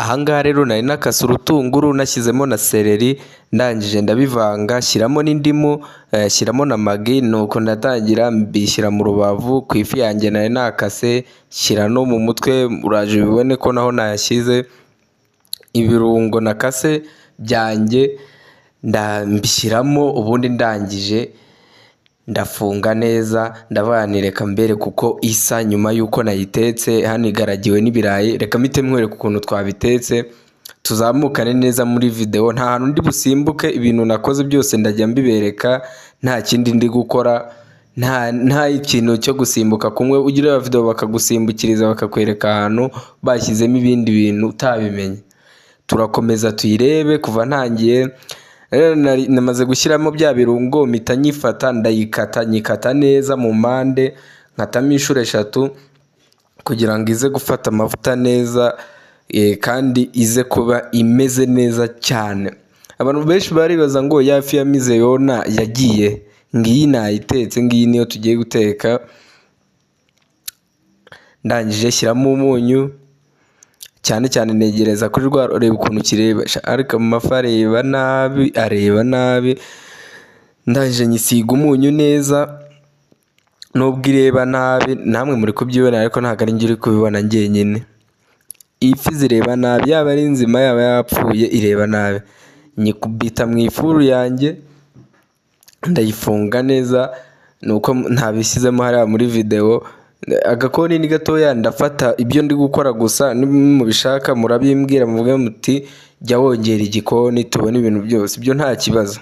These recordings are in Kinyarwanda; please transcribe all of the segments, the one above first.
Ahangaha rero nari nakase urutunguru, nashyizemo na seleri, ndangije ndabivanga, shyiramo n'indimu, shyiramo na Maggi, nuko ndatangira mbishyira mu rubavu ku ifi yanjye nari nakase, shyira no mu mutwe, uraje ubibone ko naho nayashyize. Ibirungo nakase byanjye ndabishyiramo, ubundi ndangije ndafunga neza, ndavuga nti reka mbereke uko isa nyuma y'uko nayitetse. Hano igaragiwe n'ibirayi, reka mpite nkwereka ukuntu twabitetse, tuzamukane neza muri video. Nta hantu ndi busimbuke, ibintu nakoze byose ndajya mbibereka, nta kindi ndi gukora, nta ikintu cyo gusimbuka kumwe ujya ureba video bakagusimbukiriza, bakakwereka ahantu bashyizemo ibindi bintu utabimenye. Turakomeza tuyirebe kuva ntangiye. Rero namaze gushyiramo bya birungo, mpita nyifata ndayikata, nyikata neza mu mpande, nkatamo inshuro 3 kugira ngo ize gufata amavuta neza, kandi ize kuba imeze neza cyane. Abantu benshi baribaza ngo ya fi yamize Yona yagiye, ngiyi nayitetse, ngiyi niyo tugiye guteka. Ndangije shyiramo umunyu cyane cyane, negereza kuri rwa, reba ukuntu kireba, ariko amafi areba nabi, areba nabi. Ndangije nyisiga umunyu neza, nubwo ireba nabi namwe muri kubyibona, ariko ntabwo ari njye uri kubibona njyenyine. Ifi zireba nabi, yaba ari nzima yaba yapfuye, ireba nabi. Nyikubita mu ifuru yanjye, ndayifunga neza, nuko ntabishyizemo hariya muri video. Agakoni ni gatoya, ndafata ibyo ndi gukora gusa, mubishaka murabimbwira, muvuge muti jya wongera igikoni tubone ibintu byose, ibyo nta kibazo.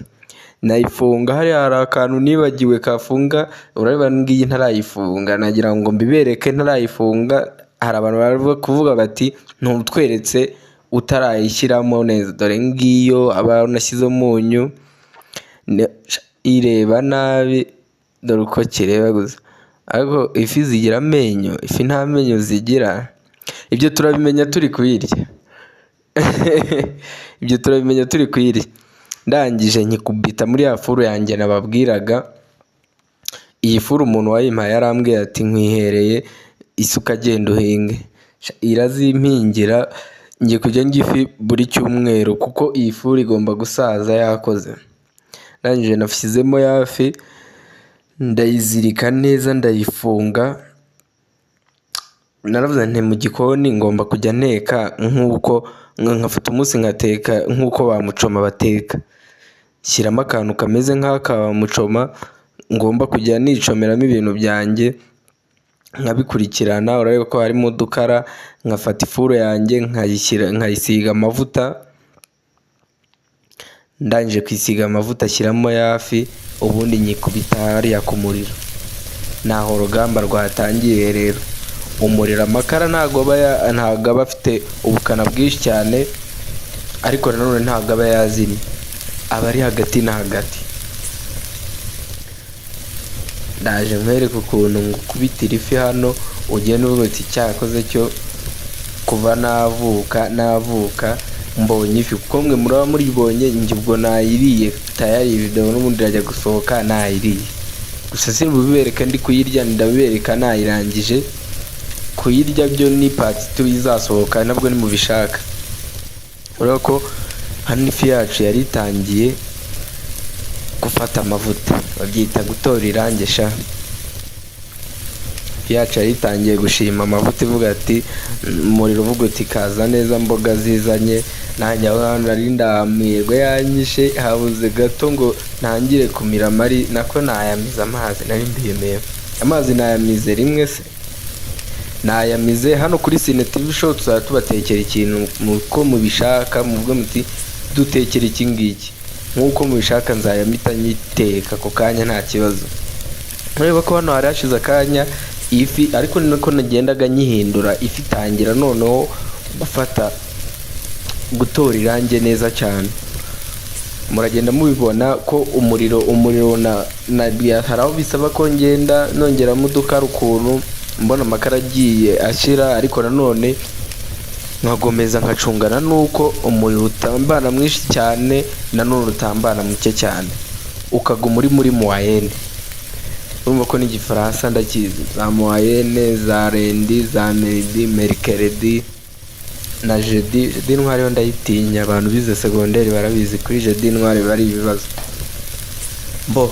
Nayifunga hariya hari akantu nibagiwe kafunga, urabona ngiyi ntarayifunga, nagira ngo mbibereke ntarayifunga. Hari abantu bari kuvuga bati ntutweretse utarayishyiramo neza. Dore ngiyo aba nashyize umunyu, ireba nabi, dore uko kireba gusa. Ariko ifi zigira amenyo, ifi nta menyo zigira, ibyo turabimenya turi kuyirya, ibyo turabimenya turi kuyirya. Ndangije nkikubita muri ya furu yanjye nababwiraga. Iyi furu umuntu wayimpaye yarambwiye ati nkwihereye isuka genda uhinge, irazimpingira. Ngiye kujya ndya ifi buri cyumweru kuko iyi furu igomba gusaza yakoze. Ndangije nashyizemo ya fi, ndayizirika neza, ndayifunga. Naravuze nti mu gikoni ngomba kujya nteka nk'uko nkafata umunsi nkateka nk'uko ba mucoma bateka, shyiramo akantu kameze nk'aka mucoma, ngomba kujya nicomeramo ibintu byanjye nkabikurikirana. Urareba ko harimo udukara, nkafata ifuru yanjye nkayishyira, nkayisiga amavuta. Ndangije kwisiga amavuta, ashyiramo ya fi, ubundi nyikubita hariya ku muriro. Naho urugamba rwatangiye rero. Umuriro, amakara ntabwo aba afite ubukana bwinshi cyane, ariko nanone ntabwo aba yazimye, aba ari hagati na hagati. Ndaje nkwereke ukuntu ngukubitira ifi hano, ugenda uvuga uti cyakoze cyo kuva navuka navuka mbonye ifi, kuko mwe muraba muribonye, njye ubwo nayiriye tayari. Iyi video n'ubundi irajya gusohoka nayiriye, gusa simbubibereka ndi kuyirya, ndabibereka nayirangije kuyirya. Byo ni part 2 izasohoka nabwo nimubishaka. Urabona ko hano ifi yacu yari itangiye gufata amavuta, babyita gutora irangi sha. Ifi yacu yari itangiye gushima amavuta, ivuga ati umuriro uvuga uti kaza neza mboga zizanye. Nanjye aho hantu nari ndamirwa yanyishe, habuze gato ngo ntangire kumira amari, nako nayamize amazi, nari mbiyemeye amazi, nayamize rimwe se nayamize. Hano kuri Sine TV Show tuzajya tubatekera ikintu uko mubishaka, muvuge muti dutekera iki ngiki nk'uko mubishaka, nzajya mpita nyiteka ako kanya nta kibazo. Ureba ko hano hari hashize akanya ifi, ariko ni nako nagendaga nyihindura, ifi itangira noneho gufata gutora irangi neza cyane. Muragenda mubibona ko umuriro na hari aho bisaba ko ngenda nongeramo udukara ukuntu mbona amakara agiye ashira, ariko nanone nkagomeza nkacungana nuko umuriro utambana mwinshi cyane, nanone utambana muke cyane, ukaguma uri muri moyenne. Urumva ko n'igifaransa ndakizi, za moyenne, za lundi, za midi, mercredi. Na jeudi, jeudi noire yo ndayitinya. Abantu bize segonderi barabizi, kuri jeudi noire bari ibibazo. Bo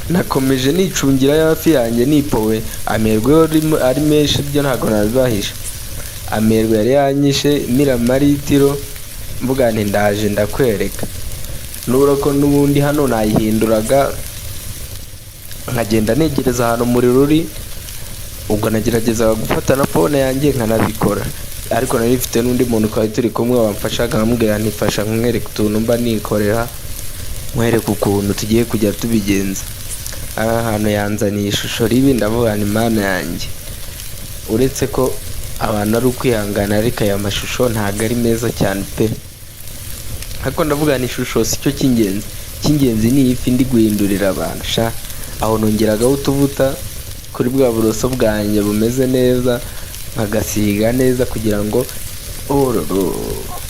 nakomeje nicungira hafi yanjye nipowe. Amerwe yo ari menshi, byo ntabwo nabibahisha. Amerwe yari yanyishe miramaritiro, mvuga nti ndaje ndakwereka. Nubura ko n'ubundi hano nayihinduraga, nkagenda negereza ahantu umuriro uri. Ubwo nageragezaga gufata na phone yanjye nkanabikora, ariko nari mfite n'undi muntu twari turi kumwe wamfashaga, nkamubwira nti fasha nkwereke utuntu mba nikorera, nkwereke ukuntu tugiye kujya tubigenza. Aha hantu yanzaniye ishusho ribi, ndavuga nti Mana yanjye, uretse ko abantu ari ukwihangana, ariko aya mashusho ntabwo ari meza cyane pe. Ariko ndavuga ni ishusho si cyo cy'ingenzi, icy'ingenzi ni iyi fi ndi guhindurira abantu sha. Aho nongeragaho utuvuta kuri bwa buroso bwanjye bumeze neza, nkagasiga neza kugira ngo ororo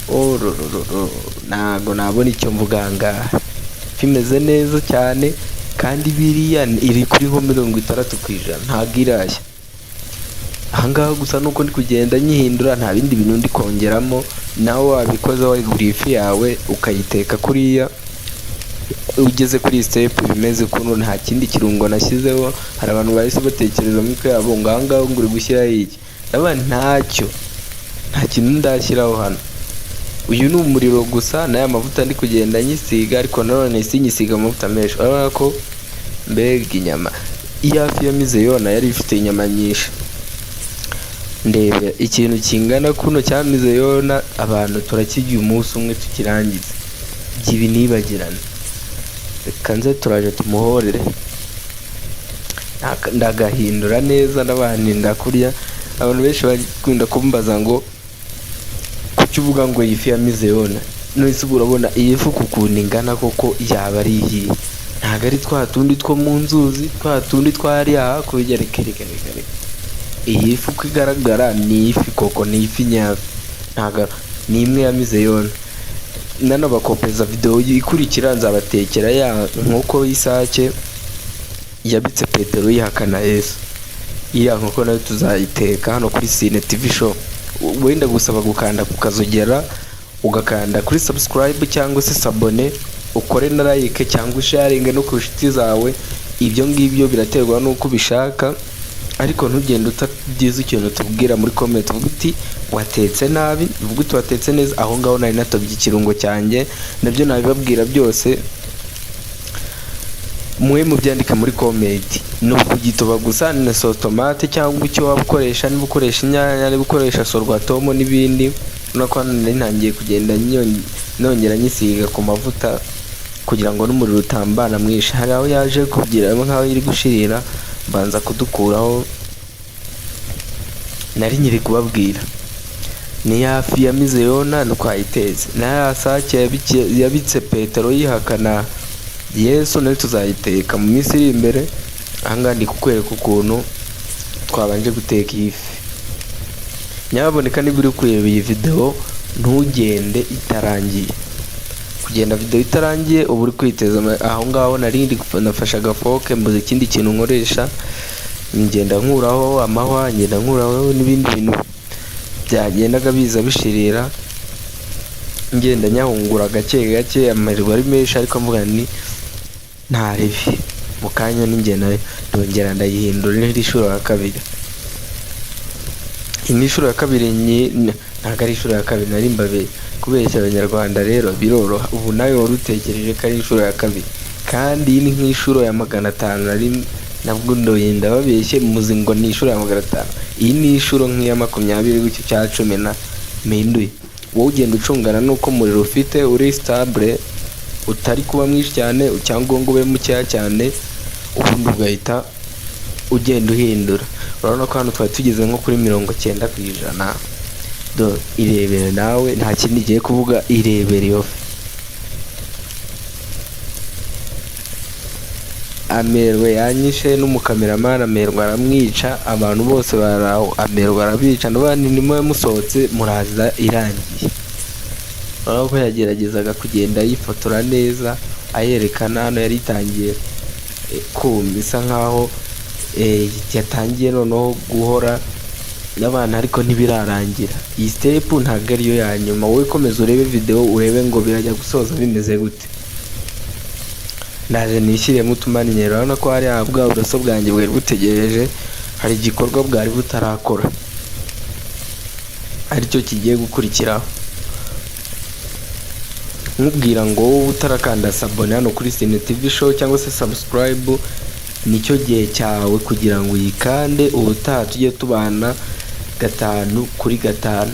ororororo. Ntago nabona icyo mvuga aha ngaha. Ifi imeze neza cyane, kandi biriya iri kuri nko 60%, ntabwo irashya. Aha ngaha gusa nuko ndi kugenda nyihindura, nta bindi bintu ndi kongeramo. Nawe wabikoze, wayiguriye ifi yawe ukayiteka kuriya, ugeze kuri iyi step bimeze ukuntu, nta kindi kirungo nashyizeho. Hari abantu bahise batekereza mu mitwe yabo ngo aha ngaha ngo uri gushyiraho iki? Ndabona ntacyo, nta kintu ndashyiraho hano. Uyu ni umuriro gusa n'aya mavuta ndi kugenda nyisiga, ariko nanone sinyisiga amavuta menshi. Urabona ko mbega inyama, iya fi yamize yona yari ifite inyama nyinshi. Ndebe ikintu kingana kuno cyamize yona, abantu turakirya umunsi umwe tukirangize, ibi nibagirane. Reka nze turaje tumuhorere. Ndagahindura neza n'abandi ndakurya. Abantu benshi bakunda kumbaza ngo kuki uvuga ngo iyi fi yamize yona? None se urabona iyi fi ukuntu ingana koko yaba ari iyihe? Ntabwo ari twa tundi two mu nzuzi, twa tundi twariya hakurya. Reka reka reka reka, iyi fi uko igaragara ni ifi koko, ni ifi nyafi, ntabwo ni imwe yamize yona. Nanabakopeza videwo ikurikira, nzabatekera ya nkoko y'isake yabitse Petero yihakana Yesu. Iriya nkoko nayo tuzayiteka hano kuri Sine TV Show. Wenda gusaba gukanda ku kazogera, ugakanda kuri subscribe cyangwa se s'abonner, ukore na like cyangwa usharinge no ku nshuti zawe. Ibyo ngibyo biraterwa n'uko ubishaka, ariko ntugende utagize ikintu tubwira muri comment. Uvuga uti watetse nabi, uvuga uti watetse neza. Aho ngaho nari natobye ikirungo cyanjye, nabyo nabibabwira byose, mwe mubyandika muri comment. Ni ukugitoba gusa na sauce tomate cyangwa icyo waba ukoresha, niba ukoresha inyanya, niba ukoresha sorwatomo n'ibindi. Urabona ko hano nari ntangiye kugenda nongera nyisiga ku mavuta kugira ngo n'umuriro utambana mwinshi. Hari aho yaje kugira nk'aho iri gushirira, mbanza kudukuraho. Nari nkiri kubabwira ni ya fi yamize yona twayiteze, na ya sake yabitse Petero yihakana Yesu nayo tuzayiteka mu minsi iri imbere. Ahangaha ndi kukwereka ukuntu twabanje guteka iyi fi. Nyaboneka niba uri kureba iyi videwo ntugende itarangiye. Kugenda videwo itarangiye uba uri kwiteza. Aho ngaho nari ndi nafashe agafoke, mbuze ikindi kintu nkoresha, ngenda nkuraho amahwa, ngenda nkuraho n'ibindi bintu byagendaga biza bishirira, ngenda nyahungura gake gake. Amerwe ari menshi, ariko mvuga ni nta ribi. Mu kanya ninjye nayo ndongera ndayihindura n'indi nshuro ya kabiri. Iyi ni inshuro ya kabiri, ntabwo ari inshuro ya kabiri, nari mbabe kubeshya Abanyarwanda rero biroroha. Ubu nawe wari utekereje ko ari inshuro ya kabiri, kandi iyi ni nk'inshuro ya 500 nari nabwo ndoye ndababeshye, muzi ngo ni inshuro ya 500. Iyi ni inshuro nk'iya 20 gutyo cya 10 na mpinduye. Wowe ugenda ucungana n'uko umuriro ufite uri stable, utari kuba mwinshi cyane cyangwa ngo ube mukeya cyane, ubundi ugahita ugenda uhindura. Urabona ko hano twari tugeze nko kuri 90%. Do irebere nawe, nta kindi ngiye kuvuga, irebere iyo fi. Amerwe yanyishe n'umukameramani, amerwe aramwica, abantu bose bari aho amerwe arabica. Ndavuga nti nimube musohotse muraza irangiye. Urabona ko yageragezaga kugenda yifotora neza ayerekana. Hano yari itangiye kuma, isa nkaho yatangiye noneho guhora. N'abana, ariko ntibirarangira. Iyi step ntabwo ariyo ya nyuma. Wowe komeza urebe video, urebe ngo birajya gusoza bimeze gute. Ndaje nishyiremo utumanyero. Urabona ko hari bwa buroso bwanjye bwari butegereje, hari igikorwa bwari butarakora aricyo kigiye gukurikiraho. Nkubwira ngo wowe utarakanda s'abonner hano kuri Sine TV Show cyangwa se subscribe, nicyo gihe cyawe kugira ngo uyikande, ubutaha tujye tubana gatanu kuri gatanu.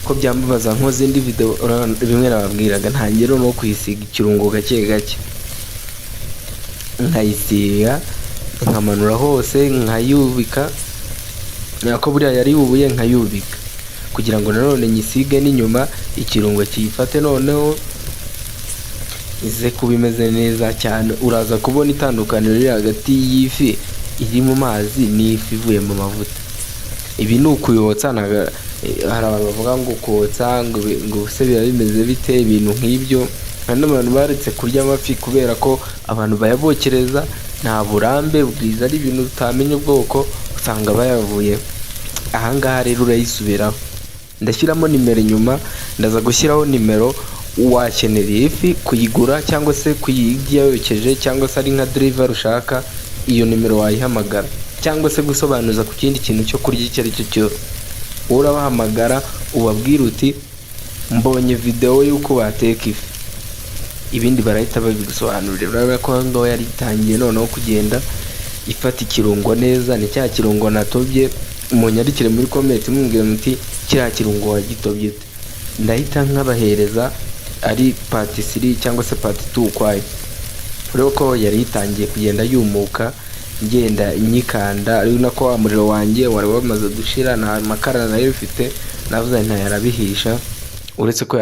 Ko byambabaza nkoze indi video. Urabona bimwe nababwiraga, ntangira no kuyisiga ikirungo gake gake, nkayisiga, nkamanura hose, nkayubika, nako buriya yari yubuye, nkayubika kugira ngo nanone nyisige n'inyuma, ikirungo kiyifate, noneho ize kuba imeze neza cyane. Uraza kubona itandukaniro riri hagati y'ifi iri mu mazi n'ifi ivuye mu mavuta. Ibi ni ukuyotsa. Hari abantu bavuga ngo kotsa ngo se biba bimeze bite, ibintu nk'ibyo. Hari n'abantu baretse kurya amafi kubera ko abantu bayabokereza nta burambe bwiza, ari ibintu utamenya ubwoko, usanga bayavuye ahangaha. Rero urayisubiraho. Ndashyiramo nimero inyuma, ndaza gushyiraho nimero. Wakenera iyi fi kuyigura cyangwa se kuyirya yokeje cyangwa se ari nka delivery ushaka, iyo nimero wayihamagara, cyangwa se gusobanuza ku kindi kintu cyo kurya icyo ari cyo cyose. Wowe urabahamagara, ubabwira uti: "Mbonye videwo y'uko bateka ifi", ibindi barahita babigusobanurira. Urabona ko aho ngaho yari itangiye noneho kugenda ifata ikirungo neza. Ni cya kirungo natobye. Munyandikire muri comment mumbwira muti: "Kiriya kirungo wagitobye ute?" Ndahita nkabahereza ari part 3 cyangwa se part 2 ukwayo. Urebe ko yari itangiye kugenda yumuka, ngenda nyikanda, ari nako wa muriro wanjye wari wamaze gushira, nta makara nari mfite. Navuze nta yarabihisha, uretse ko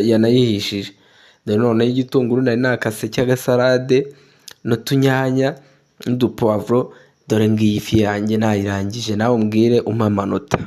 yanayihishije. Dore noneho igitunguru nari nakase cy'agasarade n'utunyanya n'udupuwavuro. Dore ngiyi fi yanjye nayirangije. Nawe umbwire, umpe amanota.